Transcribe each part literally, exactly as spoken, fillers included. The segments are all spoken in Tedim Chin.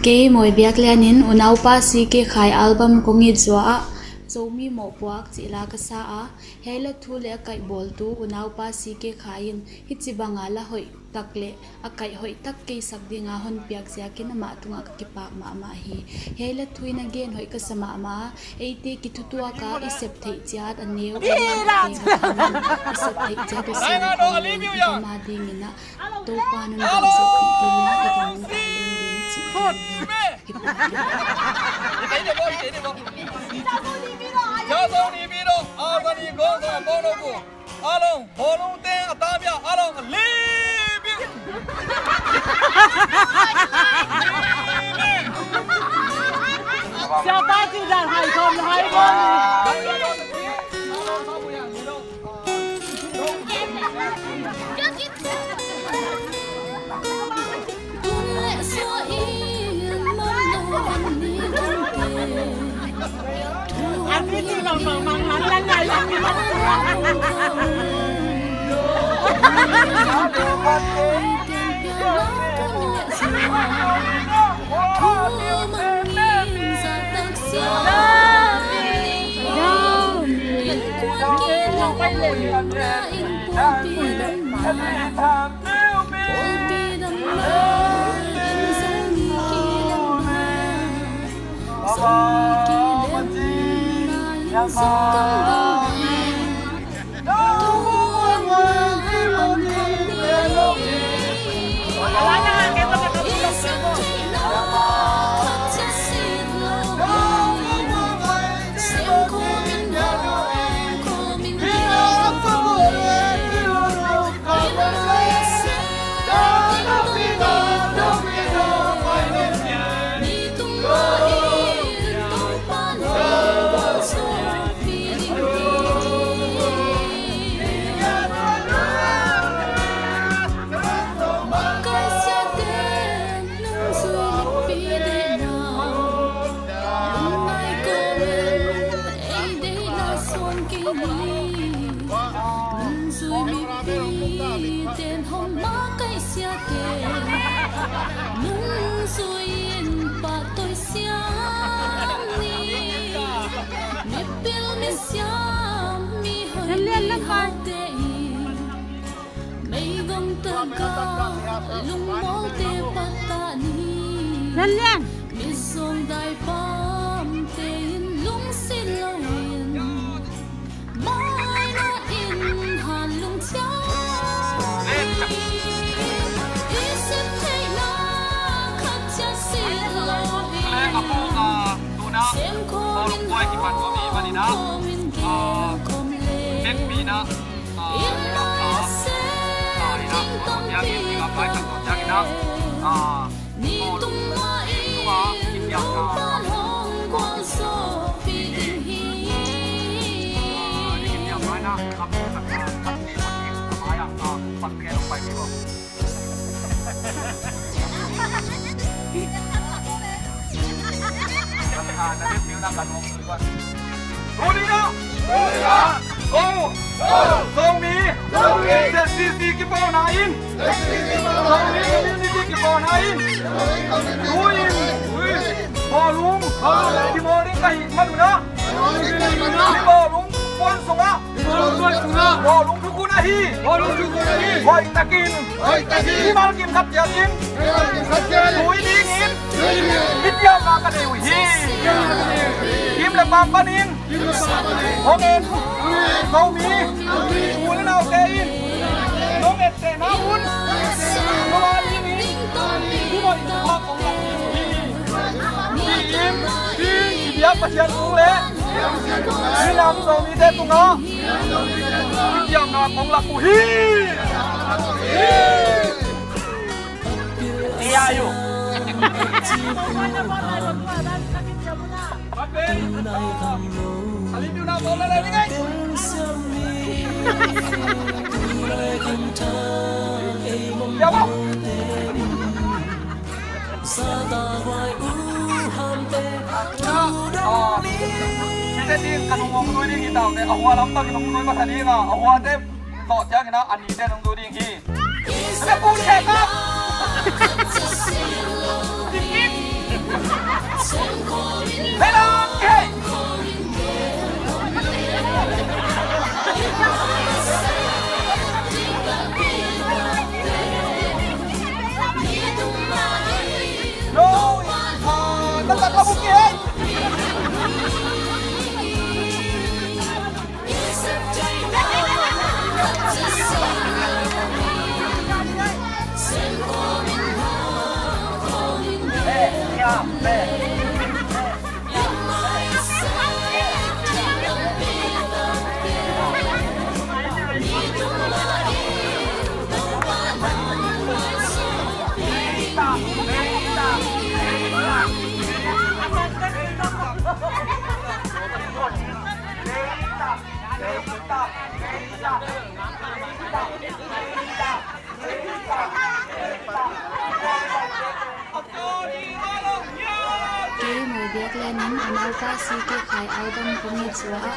Kei Mawi Biak Lian in Unaupa C K Khai album kong it zuah ah Zomi mawhpuak cih la ka sa a, hiai la thu le a kaihbawltu Unaupa C K Khai in hici banga la hoih tak le a kaih hoih tak kei sak dinga hon piak ziakin amah tungah ka kipak mahmah hi. Hiai la thu in a gen hoih ka sa mahmah a, eite kithutuak a i sep theih ciat a neu i sep theih ciat a sep a dingin ah Topa nong dawng zawhpih dingin i ka nungta leng ding cih kipak hi. Siapa tidak hai kom hai kom. Nungzui mipi ten hong makaih siate, nungzui in pahtawi siam ni. Mipil misiam, mihoih mihaute in meigong tagah lungmawlte patah ni. Mizawng daipamte in lungsit loin maina in hanlung ciangin i sep theihna khat ciat sit loin semkhawm in hawmkhawm in gelkhawm le in maisak in tampi ni tung mah in Topa hong gualzawhpih ding hi. Tuni ah, tuni ah, Zo, Zo, Zomi, Zomi, Z C C kipawlna in, Zomi community kipawlna in, tu in, tu in, bawlung, kibawl ding ka hih man un ah, bawlung puan sungah, bawlung thukhun ahi, hoihtakin, mimal kim khat ciat in, tui dingin, i piakna ka nei uh hi. Kim le pam panin hong en Zomi u le naute in nong ettehna un noma dingin i hoih khak hong lak ding uh hi. Tiin i biak Pasian kung le minam Zomite tungah i biakna kong lak uh hi. Ei ayu. Ka nung hong nui ding hi taute, a hua lam bangin hong nui masa ding a, a huate tawh ciangin a nite nung du ding hi. Ka pun khe ka. Dik in. Kei Mawi Biak Len in unaupa C K Khai album kong it suah ah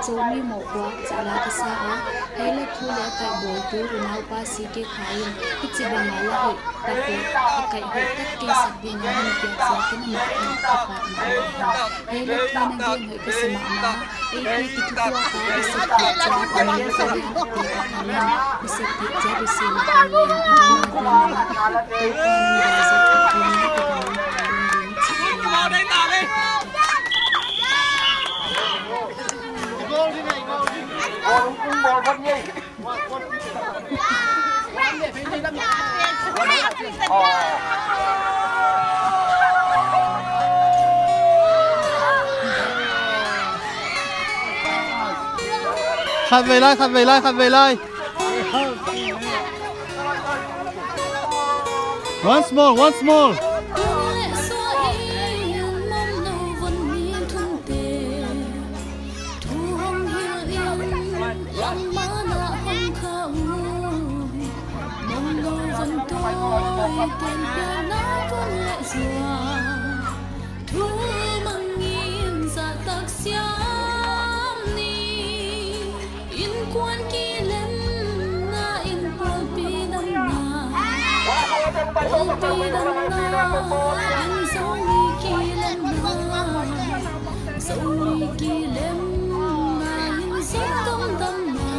Zomi mawhpuak cih la ka sa a, hei le thu le a kaihbawltu unaupa C K Khai in hih ci banga la hoih tak le a kaih hoih tak kei sak dingin hong piak ziakin amah in kipah mahmah hi. Hei le thu na gen hoih ka sa mahmah. Khat vei lai, khat vei lai, khat vei lai. Once more, once more. Thu mangin zahtak siam ni. Innkuan kilemna, innkuanpi damna, pawlpi damna, in Zomi kilemna, Zomi kilemna, in Zogam damna.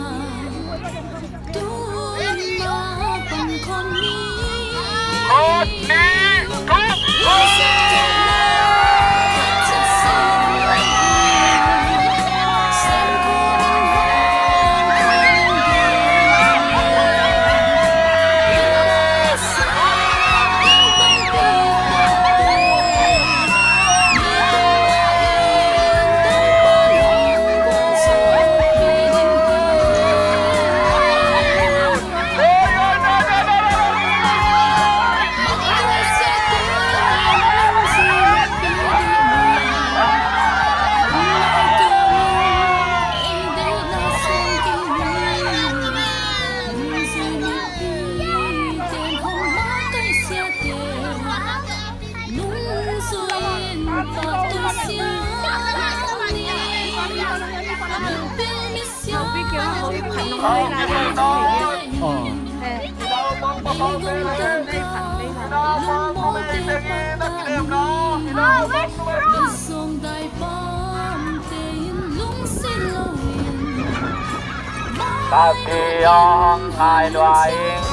Ka kiang ngai lua ing.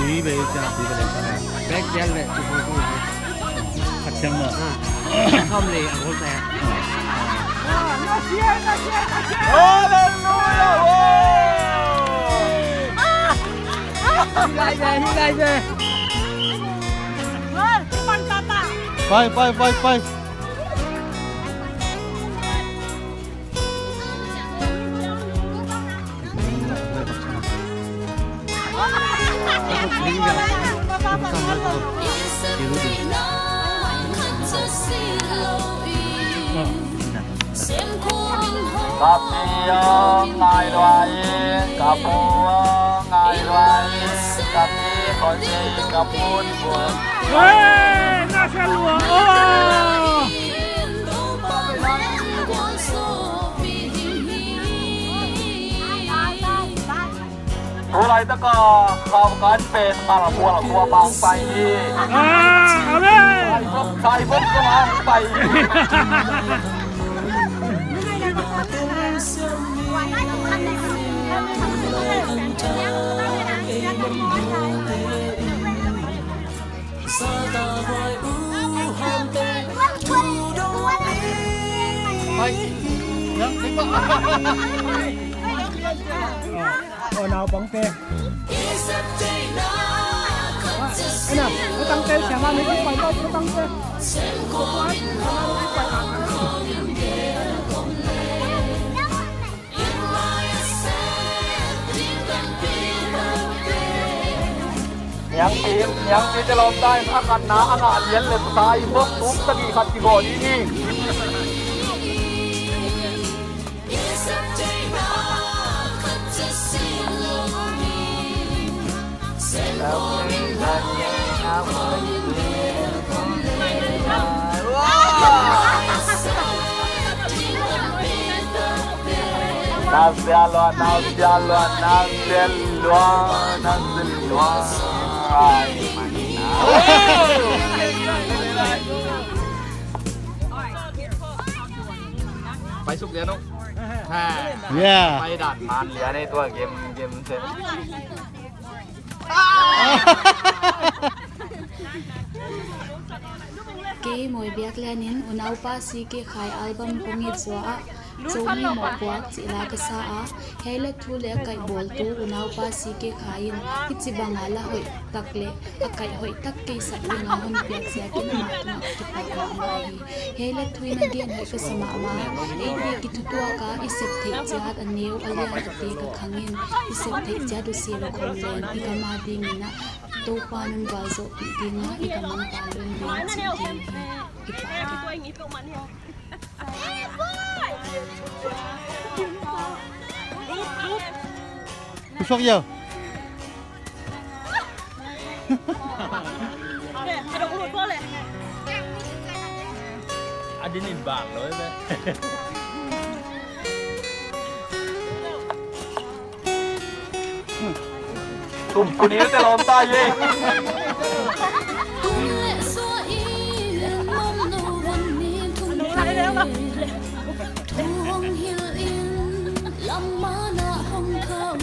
Tui ve, tui ve le. Bek jel ve, tui ve. Khat siang maw? Ah. Thom le a gol te. Hallelujah! Hi lai ve, hi lai ve. Pai, pai, pai, pai. Ka pi a ngai lua ing, ka pu a ngai lua ing, ka pi khol ing, ka pu khol. Hey, na sa lua, oh! Tulai taka khau kan pen a la khua la khua pang pai hi. Ah, amen. Sai bok, sai bok ka mang pai hi. Oi, naupangte. Ena, naupangte, siapa ni pai tau, naupangte. Niangpi, niangpi te lawmta in a khatna a ngah lian le sa i bok tum sagih khat kigawh ding hi. Nang sia lua, nang sia lua, nang sia lua, nang sia lua. Ai, man. Pai suk lian uh. Ha. Yeah. Pai dan man lian eh, tua game, game set. Kei Mawi Biak Lian in Unaupa C K Khai album kong it zua ah Zomi mawhpuak cih la ka sa a, hiai la thu le a kaihbawltu Unaupa C K Khai in hici banga la hoih tak le a kaih hoih tak kei sak ding a hon piak ziakin amah tungah kipak mahmah hi. Hiai la thu in a gen hoih ka sa mahmah. Eite kithutuak a i sep theih ciat a neu a lian a te ka khang in i sep theih ciat uh sem khawm leng i gam a dingin ah Topa nunval zawhpih ding a i gam a pal lum ding cih ding hi. Kipak hi. Kusuak ya. Adin in bang lo eh. Tum puni te lawmta ye. Thu hong hilh in lam man ah hong kha uh.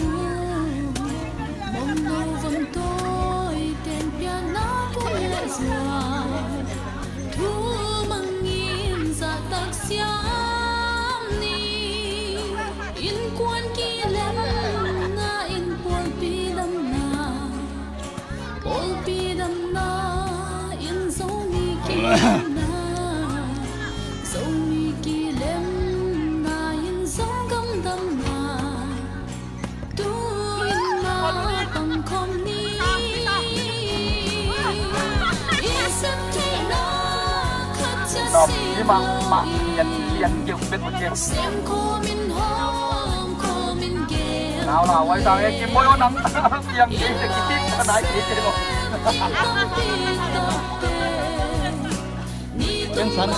Mong no von tawi ten pianna pun le zuak. Thu mangin zahtak siam ni. Innkuan kilemna in pawlpi damna. Pawlpi damna in Zomi kilemna, Zomi kilemna in Zogam damna. Tu in mah pangkhawm ni. I sep theihna khat ciat sem khawm in. Sem khawm in, hawm khawm in gel. Nau lau ai sang e, kim boi o nam. Piang kei te, kitik ka nai kei te lo. Ken san